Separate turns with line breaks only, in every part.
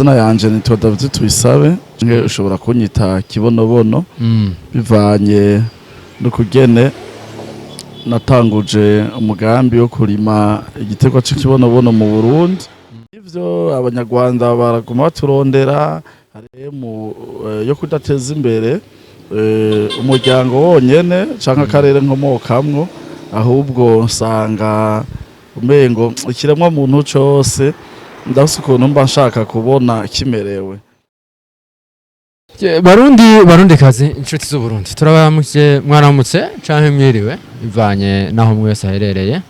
Amazina yanje nitwa David Tuyisabe, canke ushobora kunyita Kibonobono, bivanye n'ukugene natanguje umugambi wo kurima igiterwa c'ikibonobono mu Burundi. Ivyo Abanyarwanda baraguma baturondera haremu yo kudateza imbere umuryango wonyene canke akarere nkomokamwo, ahubwo nsanga umengo ikiremwa muntu cose ndafise ukuntu mba nshaka kubona kimerewe.
Barundi, Barundi kazi, inshuti z'Uburundi, turabaramutse, mwaramutse canke mwiriwe, bivanye naho mwese aherereye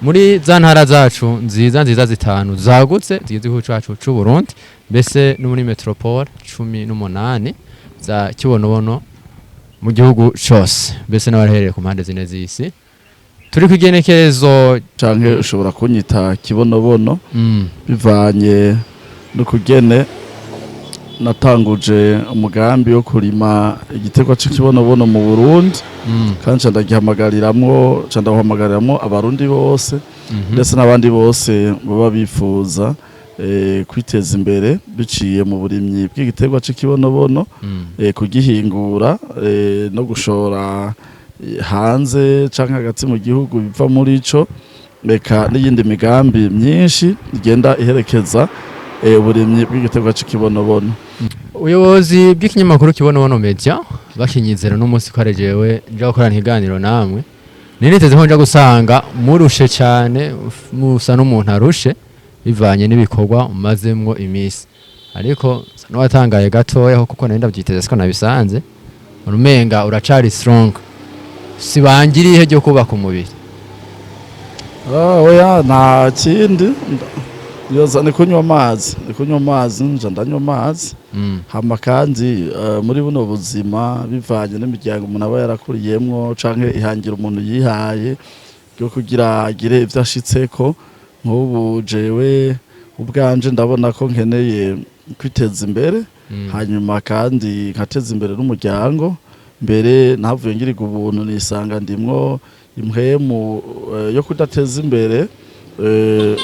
muri za ntara zacu nziza nziza zitanu zagutse zigize igihugu cacu c'Uburundi, mbese no muri métropole 18 za Kibonobono mu gihugu cose, mbese n'abaherereye ku mpande zine z'isi. Turi ku igenekerezo
Canke ushobora kunyita Kibonobono, bivanye n'ukugene natanguje umugambi wo kurima igiterwa c'ikibonobono mu Burundi, kandi ca ndagihamagariramwo, ca ndawuhamagariramwo Abarundi bose, ndetse n'abandi bose baba bifuza kwiteza imbere biciye mu burimyi bw'igiterwa c'ikibonobono, kugihingura, no gushora hanze canke hagati mu gihugu biva muri ico, eka n'iyindi migambi myinshi igenda iherekeza uburimyi bw'igiterwa c'ikibonobono.
Ubuyobozi bw'ikinyamakuru Kibonobono Media bakinyizera n'umunsi ko ari jewe nja gukorana ikiganiro namwe, niniteze ko nja gusanga murushe cyane, musa n'umuntu arushe bivanye n'ibikorwa mumazemwo iminsi, ariko nsa n'uwatangaye gatoya kuko nari ndavyiteze siko nabisanze. Umenga uracari strong. Sibangiriye ryo kubaka umubiri?
Ah, oya, nta kindi. Yoza ni kunywa amazi, ni kunywa amazi, nja ndanywa amazi. Hama kandi muri buno buzima, bivanye n'imiryango umuntu aba yarakuriyemwo canke ihangira umuntu yihaye ryo kugira agire ivyo ashitseko, nk'ubu jewe ubwanje ndabona ko nkeneye kwiteza imbere, hanyuma kandi nkateza imbere n'umuryango. Mbere nahavuye ngirirwa ubuntu, nisanga ndimwo impwemu yo kudateza imbere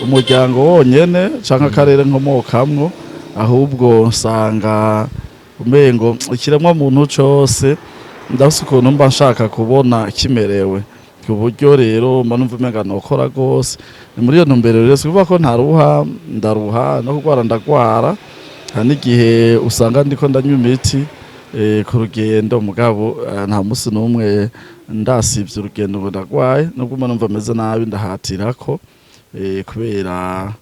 umuryango wonyene canke akarere nkomokamwo, ahubwo nsanga umengo ikiremwa muntu cose ndafise ukuntu mba nshaka kubona kimerewe, ku buryo rero mba numva umenga nokora gose. Ni muri iyo ntumbero rero, si kuvuga ko ntaruha, ndaruha, no kurwara ndagwara, hari n'igihe usanga ndiko ndanywa imiti ku rugendo, mugabo nta musi n'umwe ndasivye urugendo ngo ndagwaye. Nubwo mba numva meze nabi, ndahatirako, kubera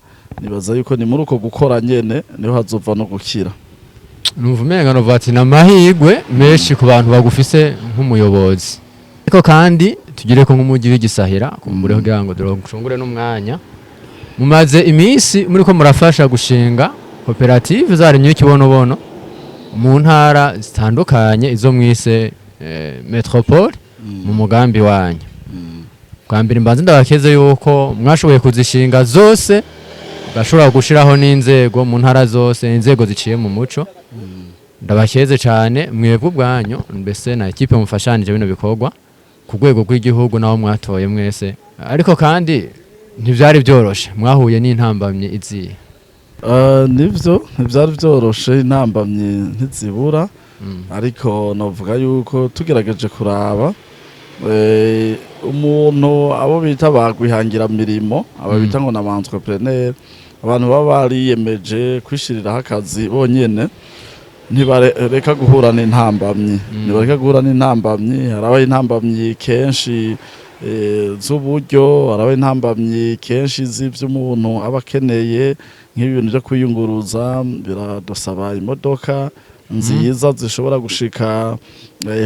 nibaza yuko ni muri uko gukora nyene niho hazova no gukira.
Numva umenga novuga ati ni amahirwe menshi ku bantu bagufise nk'umuyobozi, ariko kandi tugire ko nk'umujyi w'igisahira kumbure kugira ngo ducungure n'umwanya. Mumaze iminsi muriko murafasha gushinga koperative zarimye ikibonobono mu ntara zitandukanye, izo mwise métropole mu mugambi wanyu. Bwa mbere mbanze ndabakeze yuko mwashoboye kuzishinga zose, bashobora gushiraho n'inzego mu ntara zose, inzego ziciye mu muco. Ndabakeze cyane mwebwe ubwanyu, mbese na équipe mufashanije bino bikorwa ku rwego rw'igihugu naho mwatoye mwese. Ariko kandi ntivyari byoroshe, mwahuye n'intambamyi iziye?
Nivyo, ntivyari vyoroshe, intambamyi ntizibura, ariko novuga yuko tugerageje kuraba umuntu abo bita bagwihangira mirimo, aba bita ngo n'aba entrepreneur, abantu baba bariyemeje kwishiriraho akazi bonyene, ntibareka guhura n'intambamyi, ntibareka guhura n'intambamyi. Harabaho intambamyi kenshi z'uburyo, harabaho intambamyi kenshi z'ivyo umuntu aba akeneye, nk'ibintu byo kwiyunguruza biradusaba imodoka nziza zishobora gushika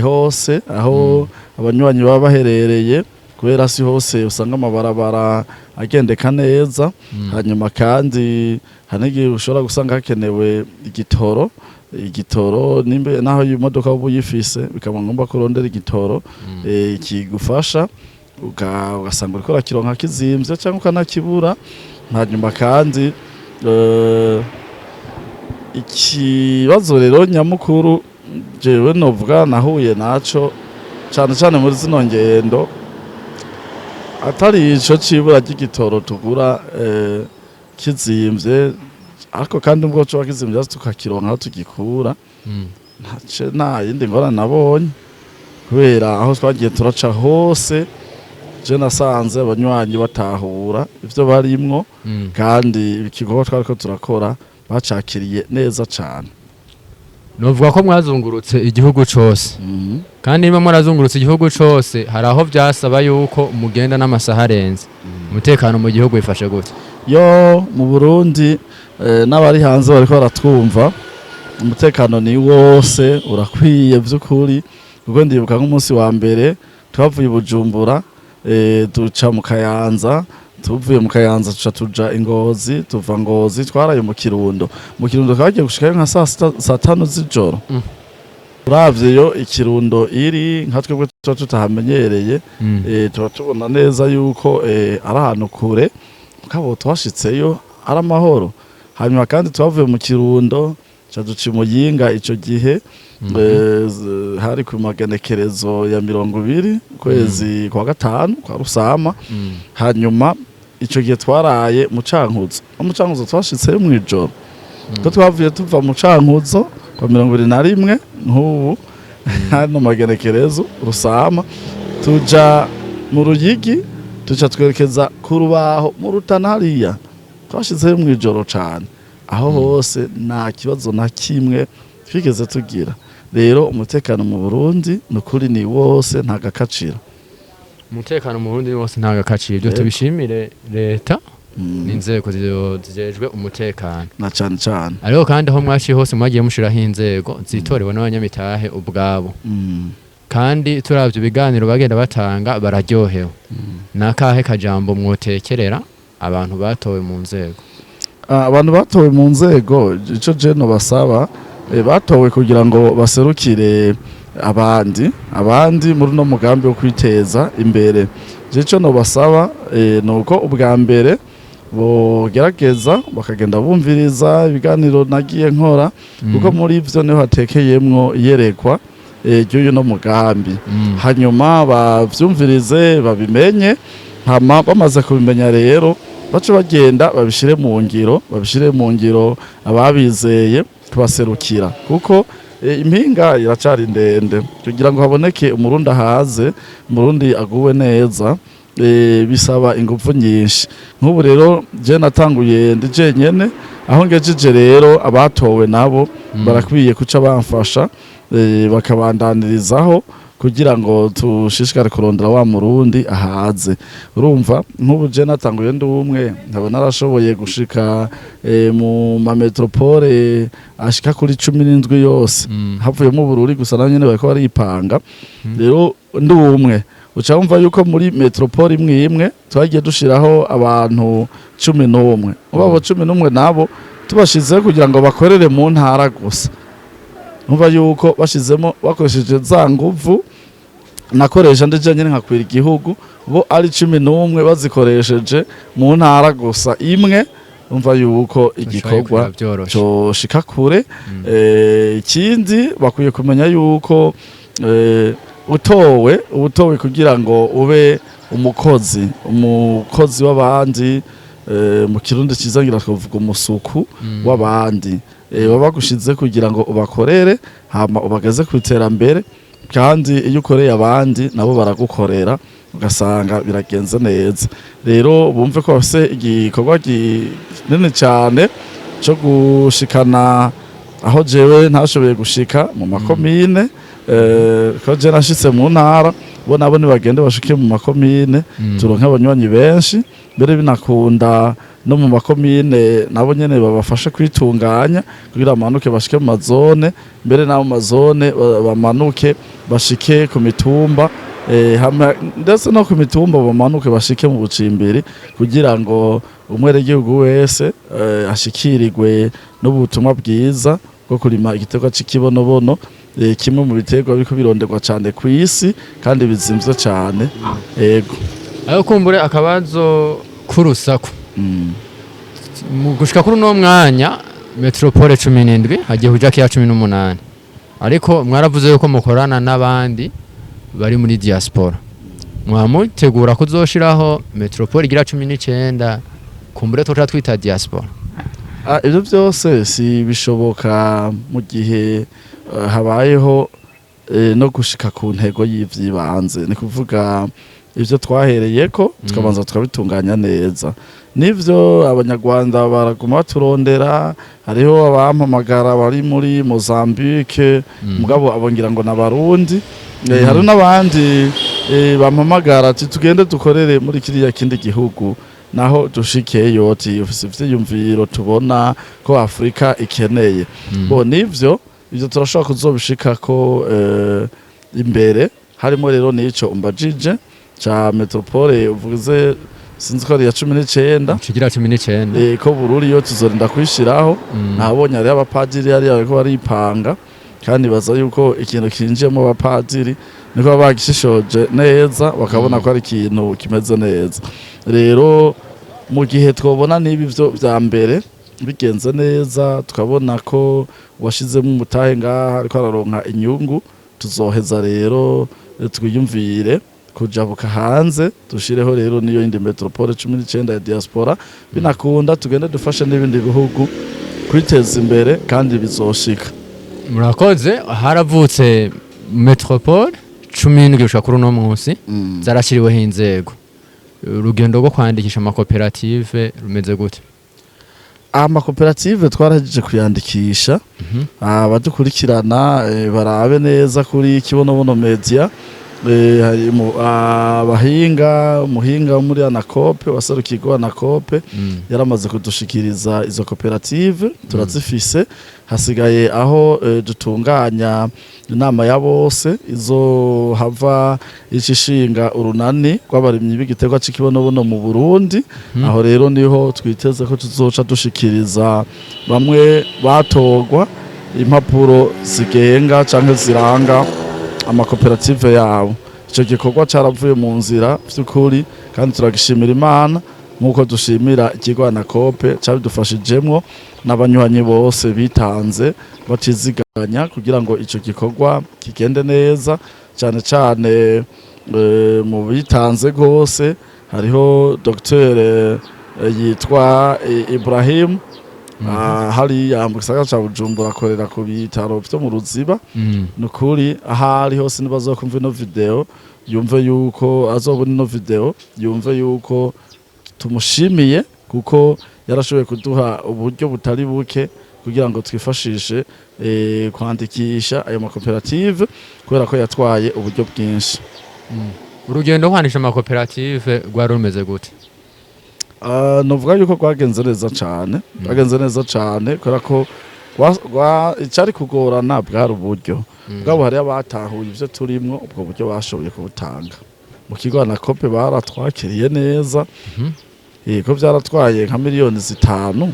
hose aho abanywanyi baba baherereye, kubera si hose usanga amabarabara agendeka neza. Hanyuma kandi hari n'igihe ushobora gusanga hakenewe igitoro, igitoro nimbe naho iyo modoka uba uyifise, bikaba ngombwa ko urondera igitoro kigufasha, ugasanga uriko urakironka kizimvye cyangwa ukanakibura. Hanyuma kandi ikibazo rero nyamukuru jewe novuga nahuye naco cane cane muri zino ngendo, atari ico cibura ry'igitoro tugura kizimvye. Ariko kandi ubwo coba kizimvye hasi tukakironka aho tugikura, nta yindi ngorane nabonye, kubera aho twagiye turaca hose je nasanze abanywanyi batahura ivyo barimwo, kandi igikorwa twariko turakora bacakiriye neza cane.
Novuga ko mwazungurutse igihugu cose, kandi niba mwarazungurutse igihugu cose, hari aho vyasaba yuko mugenda n'amasaha arenze. Umutekano mu gihugu wifashe gute?
Yo, mu Burundi, n'abari hanze bariko baratwumva, umutekano ni wose, urakwiye vy'ukuri, kuko ndibuka nk'umunsi wa mbere twavuye i Bujumbura, duca mu Kayanza, tuvuye mu Kayanza tuca tuja i Ngozi, tuva Ngozi twaraye mu Kirundo. Mu Kirundo twagiye gushikayo nka saa sita, saa tanu z'ijoro. Uravye yo ikirundo iri, nka twebwe tuba tutahamenyereye, tuba tubona neza yuko ari ahantu kure, mugabo twashitseyo ari amahoro. Hanyuma kandi twavuye mu Kirundo ca duca i Muyinga. Ico gihe hari ku magenekerezo ya 20 kwezi kwa gatanu kwa Rusama. Hanyuma ico gihe twaraye mu Cankuzo. No mu Cankuzo twashitseyo mw'ijoro, ko twavuye tuva mu Cankuzo kwa 21 nk'ubu hano magenekerezo Rusama, tuja mu Ruyigi, tuca twerekeza ku Rubaho mu Rutana, hariya twashitseyo mw'ijoro cane. Aho hose nta kibazo na kimwe twigeze tugira. Rero umutekano mu Burundi ni ukuri ni wose, nta gakaciro.
Umutekano mu Burundi wose, nta gakaciro. Ibyo
Yego.
tubishimire leta n'inzego zijejwe umutekano.
Na cane cane.
Ariko kandi aho mwaciye hose mwagiye mushiraho inzego zitorewe n'abanyamitahe ubwabo, kandi turavye ibiganiro bagenda batanga bararyohewe. Nakahe kajambo mwotekerera abantu batowe mu nzego?
Ah, abantu batowe mu nzego, ico je no basaba, batowe kugira ngo baserukire abandi muri no mugambi wo kwiteza imbere. Je ico no basaba, nuko ubwa mbere bogerageza bakagenda bumviriza ibiganiro nagiye nkora, kuko muri ivyo niho hatekeyemwo iyerekwa ry'uyu no mugambi. Hanyuma bavyumvirize, babimenye, hama bamaze kubimenya rero bace bagenda babishire mu ngiro, babishire mu ngiro ababizeye kubaserukira, kuko impinga iracari ndende kugira ngo haboneke Umurundi ahaze, Umurundi aguwe neza. Bisaba ingufu nyinshi. Nk'ubu rero je natanguye ndi jenyene, aho ngejeje rero abatowe nabo barakwiye kuca bamfasha, bakabandanirizaho kugira ngo tushishikare kurondera wa Murundi ahaze. Urumva, nk'ubu je natanguye ndi umwe, nkaba narashoboye gushika mu ma métropoles ashika kuri 17 yose, havuyemo Bururi gusa, nayo nyene bariko baripanga. Rero ndi umwe, uca wumva yuko muri métropole imwe imwe twagiye dushiraho abantu 11. Ubu abo 11 nabo tubashizeho kugira ngo bakorere mu ntara gusa, numva yuko bashizemo bakoresheje za nguvu nakoresha ndetse nyine nkakwira igihugu, bo ari 11 bazikoresheje mu ntara gusa imwe, umva yuko igikorwa
byoroshe
coshika kure. Ikindi bakwiye kumenya yuko utowe utowe kugira ngo ube umukozi w'abandi, mu Kirundi ciza ngira twavuga umusuku w'abandi. Baba bagushize kugira ngo ubakorere hama ubageze ku iterambere, kandi iyo ukoreye abandi nabo baragukorera, ugasanga biragenze neza. Rero bumve ko bafise igikorwa kinini cyane cyo gushikana aho jewe ntashoboye gushika mu makomine, ko je nashitse mu ntara, bo nabo nibagende bashike mu makomine, turonke abanywanyi benshi. Mbere binakunda no mu makomine nabo nyene babafashe kwitunganya kugira bamanuke bashike mu mazone, mbere n'abo mu mazone bamanuke bashike ku mitumba, hamwe ndetse no ku mitumba bamanuke bashike mu bucimbiri, kugira ngo umwenegihugu wese ashikirirwe n'ubutumwa bwiza bwo kurima igiterwa c'ikibonobono, kimwe mu biterwa biriko bironderwa cane kw'isi kandi bizimvye cane. Ego.
Ayo kumbure akabazo k'urusaku. Mu gushika kuri uno mwanya métropole 17 hagiye kuja kiya 18, ariko mwaravuze yuko mukorana n'abandi bari muri diaspora. Mwamutegura kuzoshiraho métropole igira 19, kumbure toca twita diaspora?
Ibyo byose si bishoboka mu gihe habayeho no gushika ku ntego y'ivy'ibanze, ni kuvuga ivyo twahereyeko tukabanza tukabitunganya neza. Nivyo, Abanyarwanda baraguma baturondera, hariho abampamagara bari muri Mozambique, mugabo abo ngira ngo n'Abarundi. Hari n'abandi bampamagara ati tugende dukorere muri kiriya kindi gihugu, naho dushikeyo ati ufise ivyiyumviro tubona ko Afurika ikeneye. Bo nivyo, ivyo turashobora kuzobishikako imbere. Harimo rero n'ico umbajije ca métropole uvuze, sinzi ko ari iya 19.
Kigira 19.
Ko Bururi yo tuzorinda kuyishiraho. Nabonye hariho abapadiri hariya bariko baripanga, kandi baza yuko ikintu kinjiyemo abapadiri niko baba bagishishoje neza, bakabona ko ari ikintu kimeze neza. Rero mu gihe twobona niba ivyo vya mbere bigenze neza, tukabona ko washizemo umutahe ngaha ariko araronka inyungu, tuzoheza rero twiyumvire kujabuka hanze, dushireho rero niyo yindi métropole 19 ya diaspora. Binakunda tugende dufashe n'ibindi bihugu kwiteza imbere, kandi bizoshika.
Murakoze. Haravutse métropole 17 gushika kuri uno munsi, zarashyiriweho inzego. Urugendo rwo kwandikisha amakoperative rumeze gute?
Amakoperative twarahejeje kuyandikisha. Abadukurikirana barabe neza kuri Kibonobono Media. Hari abahinga, umuhinga wo muri ANACOOP waserukiye ikigo ANACOOP yaramaze kudushikiriza izo koperative, turazifise. Hasigaye aho dutunganya inama ya bose izohava icishinga urunani rw'abarimyi b'igiterwa c'ikibonobono mu Burundi. Aho rero niho twiteze ko tuzoca dushikiriza bamwe batorwa impapuro zigenga canke ziranga amakoperative yabo. Ico gikorwa caravuye mu nzira vy'ukuri, kandi turagishimira Imana nk'uko dushimira ikigo ANACOOP cabidufashijemwo n'abanywanyi bose bitanze batiziganya kugira ngo ico gikorwa kigende neza. Cane cane mu bitanze gose hariho Dr yitwa Ibrahim. Hariya mu gisagara ca Bujumbura, akorera ku bitaro vyo mu Ruziba. Nukuri ahari hose nibazokumva ino video, yumve yuko azobona ino video, yumve yuko tumushimiye, kuko yarashoboye kuduha uburyo butari buke kugira ngo twifashishe kwandikisha ayo makoperative, kubera ko yatwaye uburyo bwinshi.
Urugendo rwo kwandikisha amakoperative rwari rumeze gute?
Novuga yuko rwagenze neza cane, rwagenze neza cane, kubera ko icari kugorana bwari uburyo bwabo. Hariyo abatahuye ivyo turimwo, ubwo buryo bashoboye kubutanga. Mu kigo ANACOOP baratwakiriye neza. Ko vyaratwaye nka miliyoni 5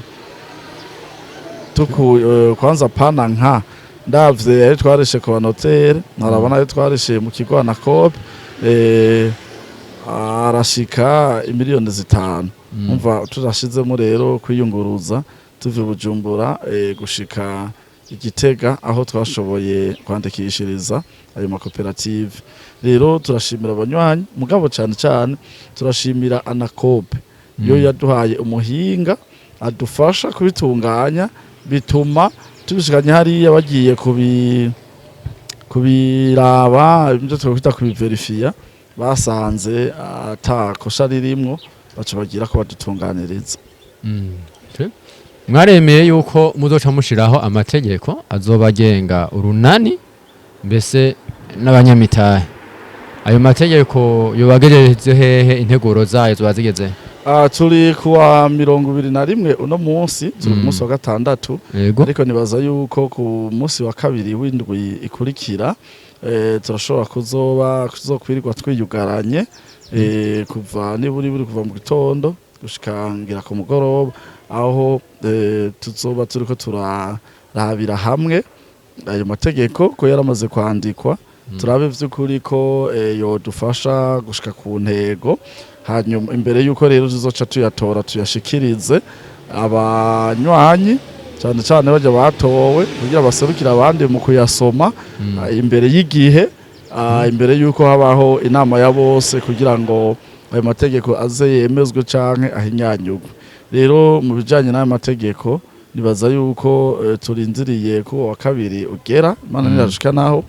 tuku kwanza pana nka ndavye ayo twarishe ku banotere, nkarabona ayo twarishe mu kigo ANACOOP, arashika imiliyoni 5. Umva, turashizemo rero kwiyunguruza tuva i Bujumbura gushika Igitega aho twashoboye kwandikishiriza ayo makoperative. Rero turashimira abanywanyi, mugabo cane cane turashimira ANACOOP yo yaduhaye umuhinga adufasha kubitunganya, bituma tubishikanye hariya bagiye kubiraba, ibyo twakwita kubiverifiya, basanze ata kosa ririmwo, baca bagira ko badutunganiriza.
Mwaremeye yuko muzoca mushiraho amategeko azoba agenga urunani mbese n'abanyamitahe. Ayo mategeko yobagejeje hehe? Integuro zayo zoba zigeze?
Turi kuwa 21 uno munsi, turi ku munsi wa gatandatu. Ariko nibaza yuko ku munsi wa kabiri w'indwi ikurikira turashobora kuzoba kuzokwirirwa twiyugaranye kuva niburi buri kuva mu gitondo gushika ngira ku mugoroba, aho tuzoba turiko turarabira hamwe ayo mategeko ko yaramaze kwandikwa, turabe vy'ukuri ko yodufasha gushika ku ntego. Hanyuma imbere yuko rero tuzoca tuyatora, tuyashikirize abanywanyi, cyane cyane bajya batowe kugira baserukire abandi mu kuyasoma imbere y'igihe, imbere yuko habaho inama ya bose kugira ngo ayo mategeko aze yemezwe canke ahinyanyurwe. Rero mu bijanye n'ayo mategeko Nibaza yuko turindiriye ko uwo wa kabiri ugera, Imana nirashika naho,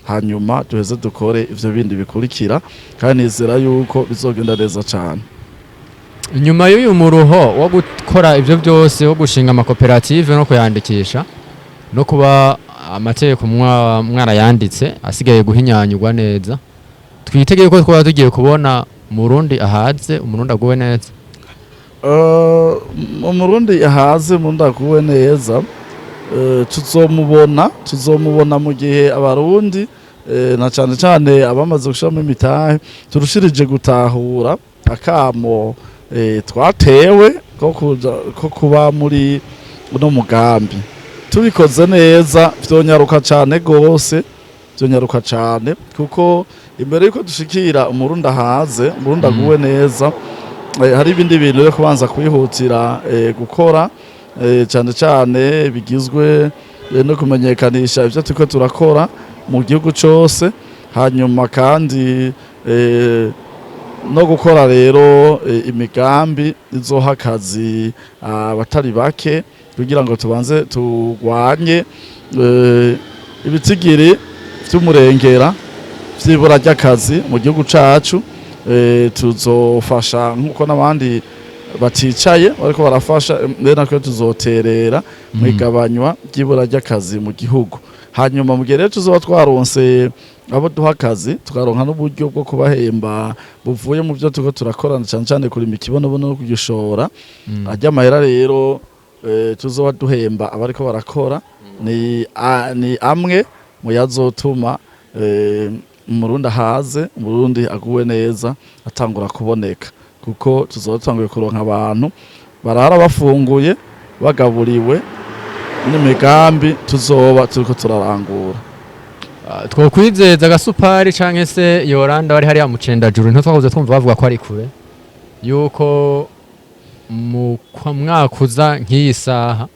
hanyuma duheze dukore ivyo bindi bikurikira, kandi nizera yuko bizogenda neza cane.
Inyuma y'uyu muruho wo gukora ibyo byose, wo gushinga amakoperative no kuyandikisha, no kuba amategeko mwarayanditse asigaye guhinyanyurwa neza, twitegeye ko twaba tugiye kubona Umurundi ahaze, Umurundi aguwe neza?
Umurundi ahaze, Umurundi aguwe neza, tuzomubona mu gihe Abarundi, na cane cane abamaze gushiramo imitahe, turushirije gutahura akamo twatewe ko kuba muri uno mugambi. Tubikoze neza vyonyaruka cane gose, vyonyaruka cane, kuko imbere yuko dushikira Umurundi ahaze, Umurundi aguwe neza, hari ibindi bintu byo kubanza kwihutira gukora, cane cane bigizwe no kumenyekanisha ivyo turiko turakora mu gihugu cose, hanyuma kandi no gukora rero imigambi izoha akazi abatari bake, kugira ngo tubanze turwanye ibitigiri vy'umurengera vy'ibura ry'akazi mu gihugu cacu. Tuzofasha nk'uko n'abandi baticaye bariko barafasha, rero natwe tuzoterera mu igabanywa ry'ibura ry'akazi mu gihugu. Hanyuma mu gihe rero tuzoba twaronse abo duha akazi, tukaronka n'uburyo bwo kubahemba buvuye mu byo turiko turakorana, cane cane kurima ikibonobono no kugishora, arya amahera rero tuzoba duhemba abariko barakora ni amwe mu yazotuma Umurundi ahaze, Umurundi aguwe neza atangura kuboneka, kuko tuzoba dutanguye kuronka abantu barara bafunguye, bagaburiwe n'imigambi tuzoba turiko turarangura.
Twokwizeza Gasupari canke se Yoranda bari hariya mu Cendajuru, ntitwahoze twumva bavuga ko ari kure, yuko mu kwa mwaka uza nk'iyi saha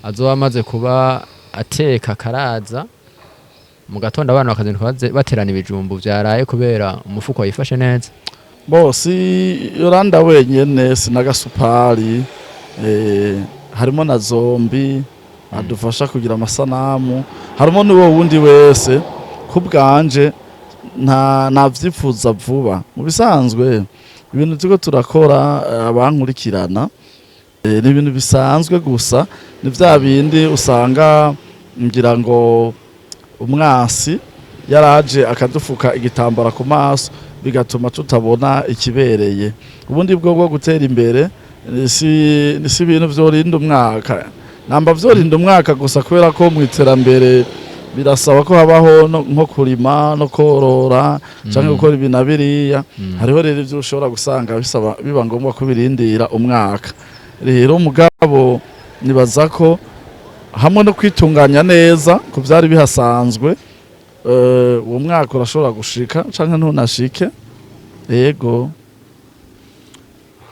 azoba amaze kuba ateka akaraza mu gatondo, abana bakazinduka baterana ibijumbu vyaraye kubera umufuko wifashe neza?
Bo si Yoranda wenyene, si na Gasupari, harimo na Zombi adufasha kugira amasanamu, harimo n'uwo wundi wese. Ku bwanje nta navyifuza vuba. Mu bisanzwe ibintu turiko turakora, abankurikirana, ni ibintu bisanzwe, gusa ni vya bindi usanga ngira ngo umwasi yaraje akadufuka igitambara ku maso, bigatuma tutabona ikibereye. Ubundi bwo gutera imbere, si ibintu vyorinda umwaka, namba vyorinda umwaka gusa, kubera ko mu iterambere birasaba ko habaho nko kurima no korora canke gukora ibi na biriya. Hariho rero ivyo ushobora gusanga bisaba, biba ngombwa ko birindira umwaka. Rero mugabo nibaza ko hamwe no kwitunganya neza ku vyari bihasanzwe, uwo mwaka urashobora gushika canke ntunashike, yego.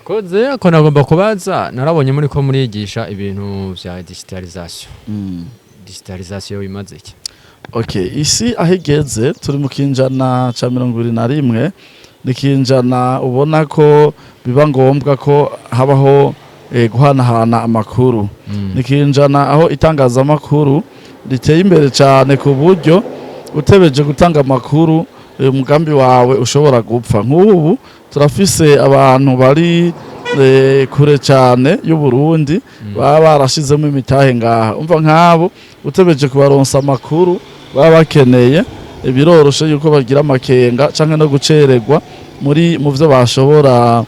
Koze ko nagomba kubaza, narabonye muri ko murigisha ibintu vya digitalisation. Digitalisation bimaze iki?
Okay, isi aho igeze, turi mu kinjana ca 21. Ni kinjana ubona ko biba ngombwa ko habaho guhanahana amakuru. Ni kinjana aho itangazamakuru riteye imbere cyane, ku buryo utebeje gutanga amakuru, umugambi wawe ushobora gupfa. Nk'ubu turafise abantu bari kure cyane y'u Burundi baba barashizemo imitahe ngaha. Umva, nk'abo utebeje kubaronsa amakuru baba bakeneye, biroroshe yuko bagira amakenga canke no gucererwa muri mu vyo bashobora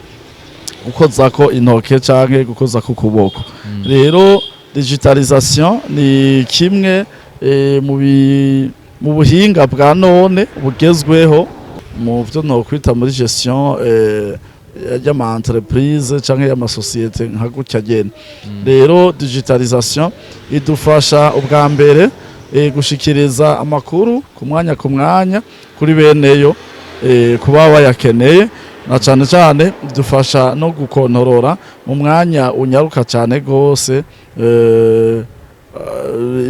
gukozako intoke canke gukozako ukuboko. Rero digitalisation ni kimwe mu buhinga bwa none bugezweho mu vyo nokwita muri gestion y'ama entreprise canke y'amasosiyete nka gutya nyene. Rero digitalisation idufasha ubwa mbere gushikiriza amakuru ku mwanya ku mwanya kuri beneyo, kuba bayakeneye, na cane cane idufasha no gukontorora mu mwanya unyaruka cane gose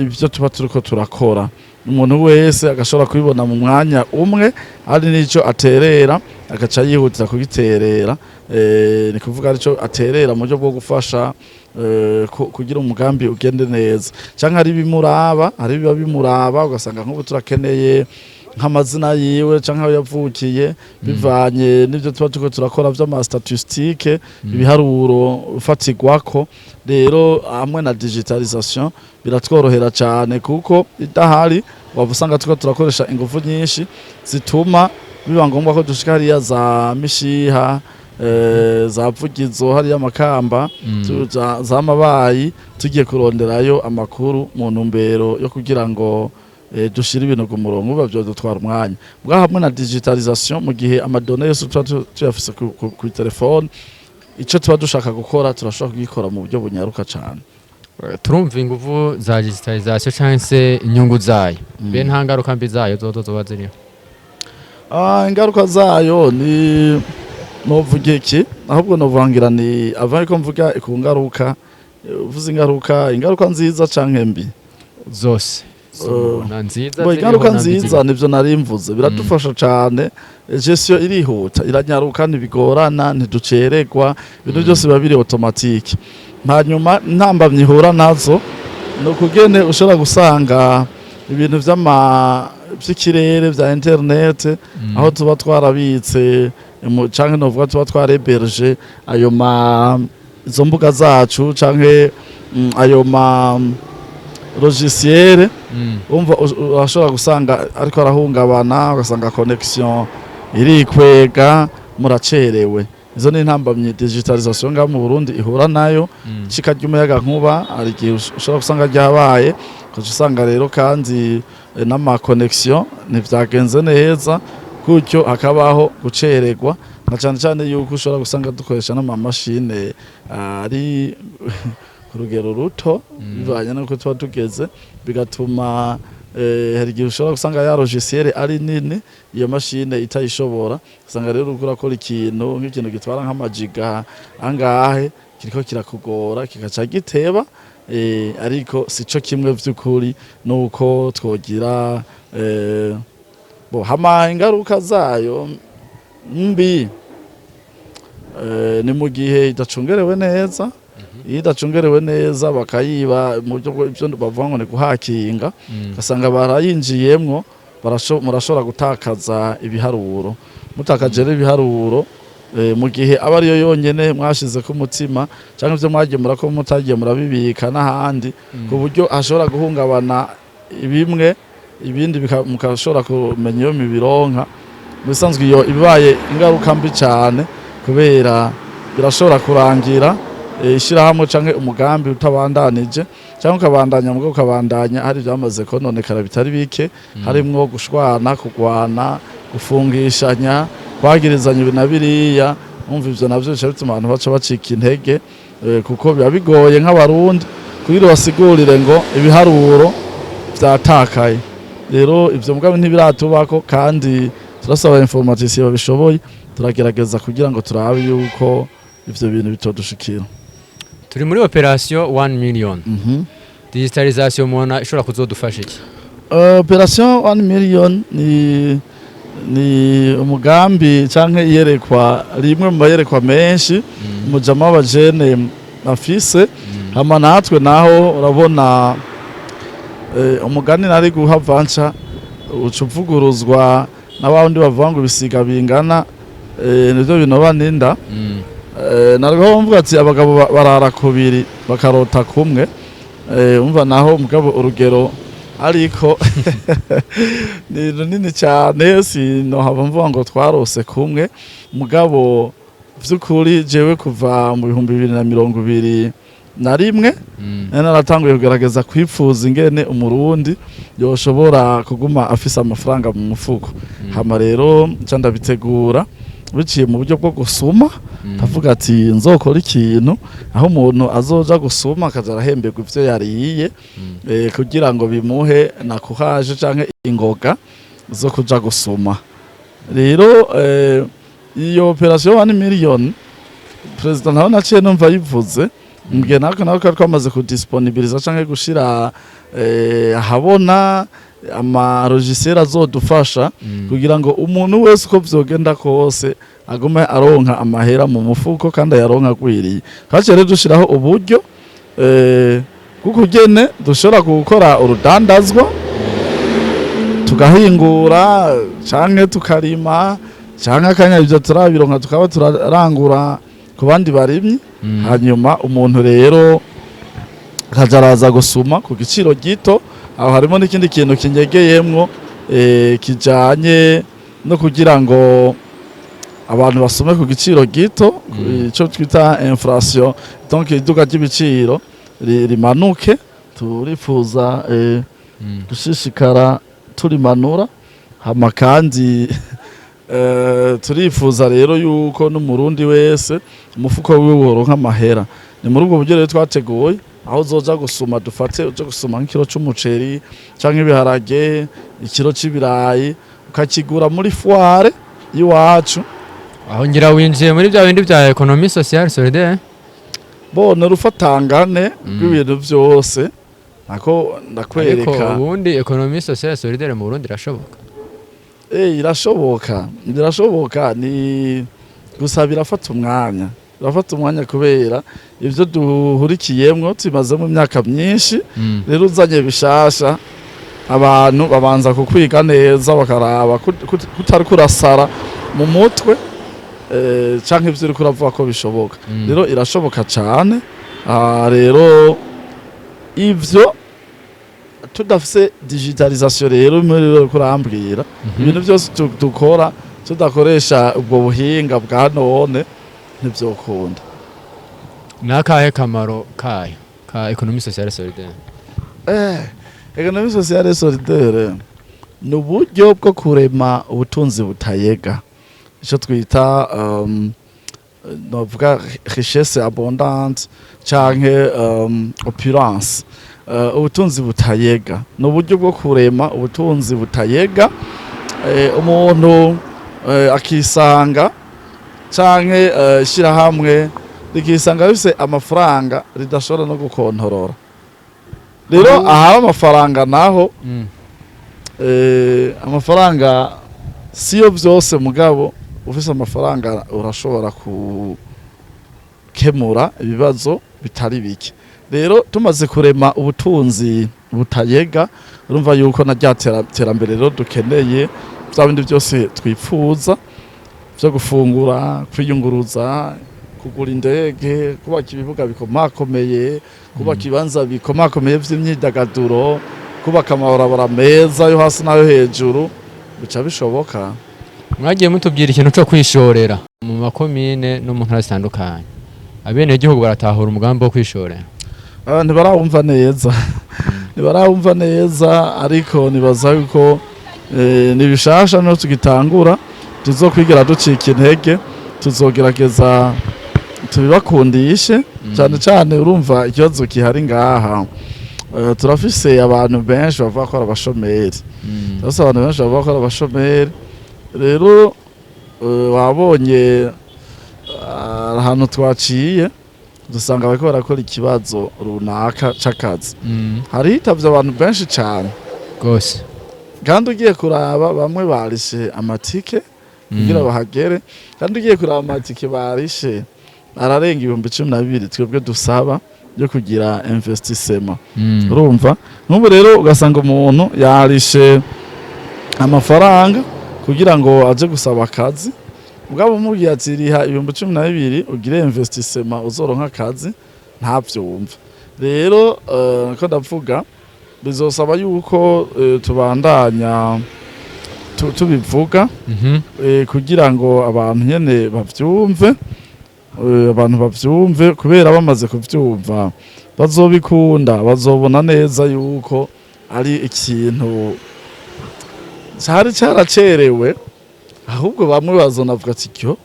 ibyo tuba turiko turakora, umuntu wese agashobora kubibona mu mwanya umwe, hari n'ico aterera agaca yihutira kugiterera, ni kuvuga arico aterera mu buryo bwo gufasha. kugira umugambi ugende neza, canke hari bimuraba, hari biba bimuraba, ugasanga nk'ubu turakeneye nk'amazina yiwe canke aho yavukiye, bivanye n'ivyo tuba turiko turakora vy'ama statistique, ibiharuro fatigwako. Rero hamwe na digitalisation biratworohera cane, kuko idahari waba usanga turiko turakoresha ingufu nyinshi zituma biba ngombwa ko dushika hariya za Mishiha, za Vugizo, hariya Makamba, za Mabayi, tugiye kuronderayo amakuru mu ntumbero yo kugira ngo dushire ibintu ku murongo. Biba vyodutwara umwanya. Bwa hamwe na digitalisation, mu gihe ama données yose tuba tuyafise ku telefone, ico tuba dushaka gukora turashobora kugikora mu buryo bunyaruka cane.
Turumva inguvu za digitalisation canke se inyungu zayo. Mbe nta ngaruka mbi zayo zozo zoba ziriho?
Ah, ingaruka zayo ni, novuga iki, ahubwo novangira ni avant ko mvuga ku ngaruka, uvuze ingaruka nziza canke mbi?
Zose. Na nziza
Bo,
ziriho
ingaruka
na mbi
nziza
ziriho.
Nivyo nari mvuze, biradufasha cane. Gestion irihuta, iranyaruka, ntibigorana, ntiduceregwa, ibintu byose biba biri automatique. Hanyuma ntambamyi ihura nazo ni ukugene ushobora gusanga ibintu vy'ikirere vya internet, aho tuba twarabitse canke novuga tuba twareberje ayo ma izo mbuga zacu canke ayo ma logiciel, umva urashobora gusanga ariko arahungabana, ugasanga connexion irikwega, muracerewe. Izo ni intambamyi digitalisation ngaha mu Burundi ihura nayo. Cika ry'umuyaga nkuba, hari igihe ushobora gusanga ryabaye, ukaca usanga rero kandi n'ama connexion ntivyagenze neza, gutyo hakabaho gucererwa, na cane cane yuko ushobora gusanga dukoresha n'amamashine ari ku rugero ruto bivanye n'uko tuba tugeze, bigatuma hari igihe ushobora gusanga ya logiciel ari nini, iyo mashine itayishobora. Usanga rero uriko urakora ikintu nk'ikintu gitwara nk'amajiga angahe, kiriko kirakugora, kikaca giteba. Ariko sico kimwe vy'ukuri nuko twogira bo hama ingaruka zayo mbi ni mu gihe idacungerewe neza. Iyo idacungerewe neza bakayiba mu buryo ibyo bavuga ngo ni guhakinga, ugasanga barayinjiyemwo, murashobora gutakaza ibiharuro. Mutakaje rero ibiharuro, mu gihe aba ariyo yonyene mwashize ku mutima, canke ivyo mwagiye murako mutagiye murabibika n'ahandi, ku buryo hashobora guhungabana bimwe, ibindi mukashobora kumenya iyo mibironka. Mu bisanzwe iyo ibaye ingaruka mbi cane, kubera birashobora kurangira ishirahamwe canke umugambi utabandanije, cyangwa ukabandanya, mugabo ukabandanya hari ivyamaze kononekara bitari bike, harimwo gushwana, kugwana, gufungishanya, kwagirizanya ibi na biriya. Umva, ivyo navyo bica bituma abantu baca bacika intege, kuko biba bigoye nk'Abarundi kugira basigurire ngo ibiharuro vyatakaye. Rero ivyo mugabo ntibiratubako, kandi turasaba informaticiens babishoboye, turagerageza kugira ngo turabe yuko ivyo bintu bitodushikira.
Turi muri operation 1 million. Digitalisation mubona ishobora kuzodufasha iki?
Operation 1 million ni umugambi canke iyerekwa rimwe mu mayerekwa menshi umujama w'abajene afise. Hama natwe naho urabona, umugani nari guha vanca uca uvuguruzwa na wa wundi bavuga ngo ibisiga bingana nivyo binoba n'inda. Narwo mvuga ati abagabo barara kubiri bakarota kumwe. Umva naho mugabo urugero ariko ni runini cyane, sinohava mvuga ngo twarose kumwe. Mugabo vy'ukuri jewe kuva mu 2021 nari naratanguye kugerageza kwipfuza ingene Umurundi yoshobora kuguma afise amafaranga mu mufuko. Hama rero nca ndabitegura biciye mu buryo bwo gusuma, ndavuga ati nzokora ikintu aho umuntu azoja gusuma akaza arahemberwa ivyo yariye, kugira ngo bimuhe na courage canke ingoga zo kuja gusuma. Rero iyo operation 1 million, president nawe naciye numva yivuze, mbwiye natwe nawe ko twamaze kudisponibiliza canke gushira ahabona ama logiciel azodufasha kugira ngo umuntu wese uko vyogenda kose agume aronka amahera mu mufuko kandi ayaronka agwiriye. Twaciye rero dushiraho uburyo. bw'ukugene dushobora gukora urudandazwa, tugahingura canke tukarima, canke akanya ivyo turabironka tukaba turarangura ku bandi barimyi. Hanyuma umuntu rero akaja araza gusuma ku giciro gito. Aho harimo n'ikindi kintu kinyegeyemwo, kijanye no kugira ngo abantu basume ku giciro gito, ico twita inflation, donc iduga ry'ibiciro rimanuke. Turifuza gushishikara turimanura. Hama kandi turifuza rero yuko n'Umurundi wese umufuko wiwe woronka amahera. Ni muri ubwo buryo rero twateguye aho uzoja gusuma, dufate uje gusuma nk'ikiro c'umuceri canke ibiharage, ikiro c'ibirayi, ukakigura muri foire y'iwacu.
Aho ngira winjiye muri bya bindi bya économie sociale solidaire.
Bone urufatangane rw'ibintu vyose nako
Ariko
ndakwereka.
ubundi économie sociale solidaire mu Burundi irashoboka?
Irashoboka, birashoboka, ni gusa birafata umwanya, birafata umwanya kubera ivyo duhurikiyemwo tumazemo imyaka myinshi. Rero uzanye bishasha, abantu babanza kukwiga neza, bakaraba kutari kurasara mu mutwe, canke ivyo uriko uravuga ko bishoboka. Rero irashoboka cane. Rero ivyo tudafise digitalisation rero muri uriko urambwira, ibintu byose dukora tudakoresha ubwo buhinga bwa none ntivyokunda.
Ni akahe kamaro kayo ka économie sociale solidaire?
Économie sociale solidaire ni uburyo bwo kurema ubutunzi butayega, icyo twita novuga richesse abondante canke opulence. Ubutunzi butayega ni uburyo bwo kurema ubutunzi butayega, umuntu akisanga canke ishirahamwe rikisanga rifise amafaranga ridashobora no gukontorora. Rero ahaba amafaranga naho, amafaranga siyo vyose, mugabo ufise amafaranga urashobora gukemura ibibazo bitari bike. Rero tumaze kurema ubutunzi butayega, urumva yuko na rya terambere rero dukeneye, vya bindi byose twipfuza vyo gufungura, kwiyunguruza, kugura indege, kubaka ibibuga bikomakomeye, kubaka ibibanza bikomakomeye vy'imyidagaduro, kubaka amabarabara meza yo hasi n'ayo hejuru, bica bishoboka.
Mwagiye mutubwira ikintu cyo kwishorera mu makomine no mu ntara zitandukanye. Abenegihugu baratahura umugambi wo kwishorera?
Ntibarawumva neza, ntibarawumva neza, ariko nibaza yuko ni bishasha no tugitangura, tuzokwigira ducika intege, tuzogerageza tubibakundishe. Cyane cyane urumva ikibazo gihari ngaha, turafise abantu benshi bavuga ko ari abashomeri. Turafise abantu benshi bavuga ko ari abashomeri. Rero wabonye ahantu twaciye dusanga bariko barakora ikibazo runaka c'akazi, harihitavye abantu benshi cane.
Rwose.
Kandi ugiye kuraba, bamwe barishe amatike kugira bahagere, kandi ugiye kuraba amatike barishe ararenga 12,000 twebwe dusaba yo kugira investissement. Urumva nk'ubu rero ugasanga umuntu yarishe amafaranga kugira ngo aje gusaba akazi, ubwabo umubwiye ati riha 12,000 ugire investissement uzoronka akazi, ntavyumva. Rero ko ndavuga, bizosaba yuko tubandanya tubivuga kugira ngo abantu nyene bavyumve, abantu bavyumve, kubera bamaze kuvyumva bazobikunda, bazobona neza yuko ari ikintu cari caracerewe. Ahubwo bamwe bazonavuga ati cyo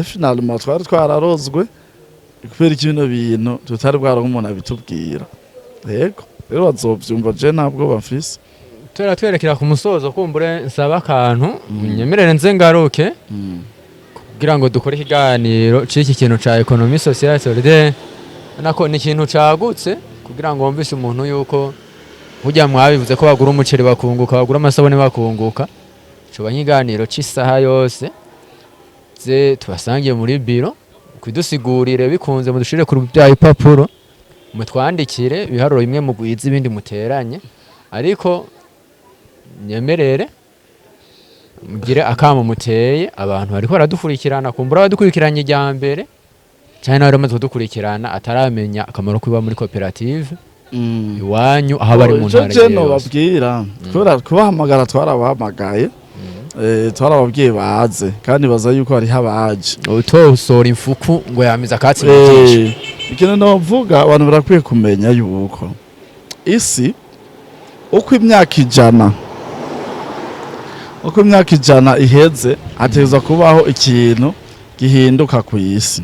finalement twari twararozwe, kubera iki bino bintu tutari bwaronka umuntu abitubwira? Yego, rero bazovyumva, je ntabwo bafise.
Tera twerekera ku musozo, kumbure nsaba akantu unyemerere nze ngaruke kugira ngo dukore ikiganiro c'iki kintu ca économie sociale solidaire. Nako ni ikintu cagutse, kugira ngo wumvise umuntu yuko burya mwabivuze ko bagura umuceri bakunguka, bagura amasabune bakunguka. Coba nk'iganiro c'isaha yose, ze tubasangiye muri biro kudusigurire, bikunze mudushire ku bya ipapuro. Mutwandikire ibiharuro bimwe mugwiza, ibindi muteranye, ariko nyemerere mugire akamo muteye abantu bariko baradukurikirana, kumbura abadukurikiranye irya mbere cyane nawe bamaze kudukurikirana ataramenya akamaro kuba muri koperative iwanyu aho bari mu
Ico
ntara
je
yose.
Nobabwira, kubera kubahamagara twarabahamagaye, twarababwiye baze, kandi baza yuko hariho abaje.
Utosora imfuku ngo yamize akatsi mu jisho.
Ikintu novuga, abantu barakwiye kumenya yuko isi uko imyaka 100 iheze hategerezwa kubaho ikintu gihinduka ku isi.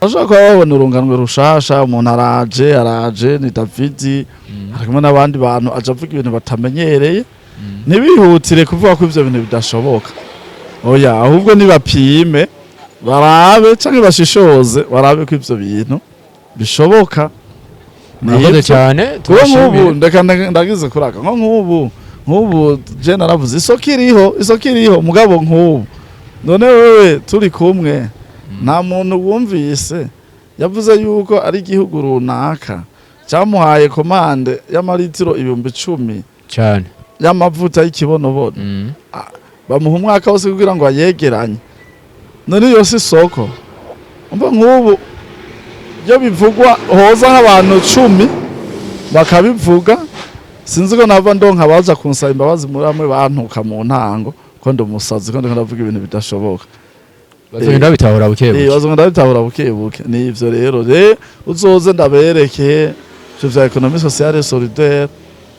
Bashobora kuba babona urunganwe rushasha, umuntu araje ni Davidi, ari kumwe n'abandi bantu, aje avuga ibintu batamenyereye. Ntibihutire kuvuga ko ivyo bintu bidashoboka, oya, ahubwo nibapime barabe canke bashishoze barabe ko ivyo bintu bishoboka.
Murakoze
Nivyo.
cyane.
Kuba nk'ubu
Tubashimire.
ndeka ndagize kuraka nko nk'ubu je naravuze isoko iriho, isoko iriho, mugabo nk'ubu none wewe turi kumwe, nta muntu wumvise yavuze yuko ari igihugu runaka cyamuhaye commande y'amaritiro 10,000
cyane
y'amavuta y'ikibonobono, bamuha umwaka wose kugira ngo ayegeranye. None iyo si isoko? Umva, nk'ubu iyo bivugwa hoza nk'abantu 10 bakabivuga, sinzi ko nava ndonka baza kunsaba imbabazi muri bamwe bantuka mu ntango ko ndi umusazi, ko ndiko ndavuga ibintu bidashoboka.
Bazogenda babitahura buke buke.
Bazogenda babitahura buke buke. Ni ivyo rero uzoze ndabereke ivyo vya économie sociale et solidaire,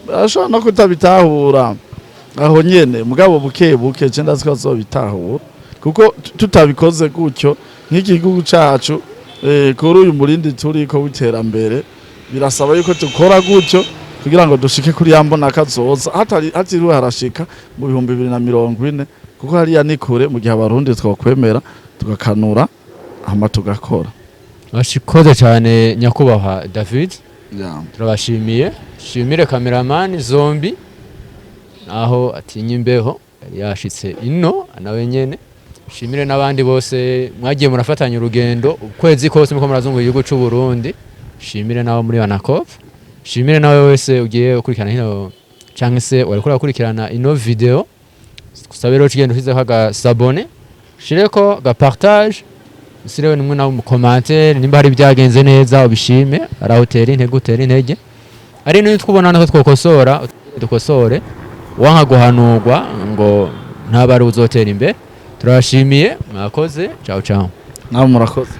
barashobora no kutabitahura aho nyene, mugabo buke buke je ndazi ko bazobitahura, kuko tutabikoze gutyo nk'igihugu cacu, kuri uyu murindi turiko w'iterambere, birasaba yuko dukora gutyo kugira ngo dushike kuri ya mbona kazoza hatari hatiriwe harashika mu 2040, kuko hariya ni kure mu gihe Abarundi twokwemera tugakanura hama tugakora.
Murakoze cyane, nyakubahwa David.
Yeah.
Turabashimiye. Shimire cameraman zombi naho atinya imbeho yari yashitse ino nawe nyene. Shimire n'abandi bose mwagiye murafatanya urugendo ukwezi kose muko murazunguka igihugu c'u Burundi. Shimire n'abo muri Banakop. Shimire nawe wese ugiye ukurikirana hino canke se wariko urakurikirana ino video. Kusabe rero kigenda ushizeho aga s'abonner, ushireko ga partage, usirewe nimwe nawe mu commentaire nimba hari ibyagenze neza ubishime, ari aho utera intege utera intege, ari n'ibyo twubona nako twokosora dukosore. Wanka guhanurwa ngo ntaba ari uzotera imbere. Turabashimiye, mwakoze. Ciao ciao.
Nawe murakoze.